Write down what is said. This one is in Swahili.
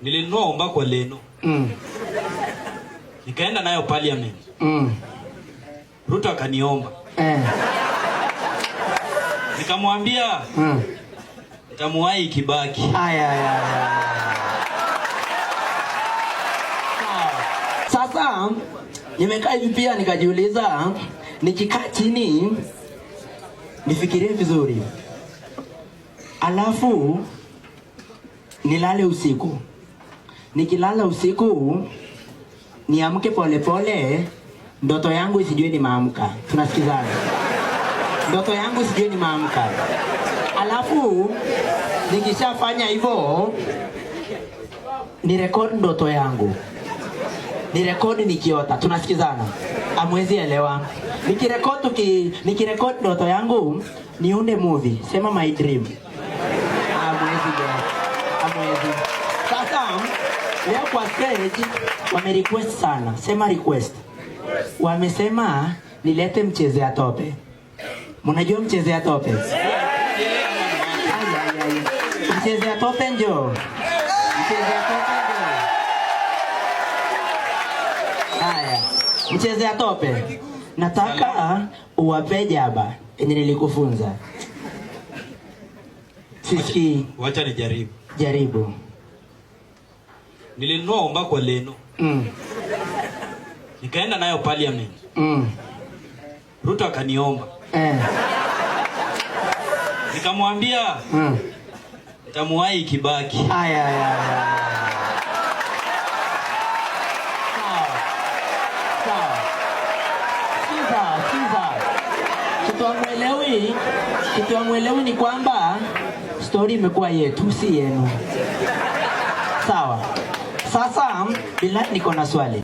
Nilinunua omba kwa Leno. Nikaenda nayo parliament. Ruto akaniomba. Nikamwambia nitamuwahi Kibaki. Aya, aya, aya. Sawa. Sasa nimekaa hivi pia nikajiuliza, nikikaa chini nifikirie vizuri, alafu nilale usiku. Nikilala usiku niamke polepole, ndoto yangu isijue nimeamka. Tunasikizana? Ndoto yangu isijue nimeamka. Alafu nikishafanya hivyo ni record ndoto yangu, ni record nikiota. Tunasikizana? Amwezi elewa. Nikirecord ndoto yangu niunde movie, sema my dream. Amwezi get, amwezi. Sasa leo kwa stage wame request sana, sema request. Wamesema nilete mchezea tope. Mnajua mchezea tope? Ai, ai, ai. Mchezea tope njoo. Mchezea tope njoo. Haya, mchezea tope. Nataka uwape jaba yenye nilikufunza. Sisikii. Wacha nijaribu. Jaribu. Nilinunua omba kwa Leno. Nikaenda nayo parliament. Ruto akaniomba. Nikamwambia nitamuwahi Kibaki. Aya, aya, aya. Sawa. Sawa. Sikiza, sikiza. Kitu hamuelewi ni kwamba story imekuwa yetu, si yenu. Sawa. Sasa bila niko na swali.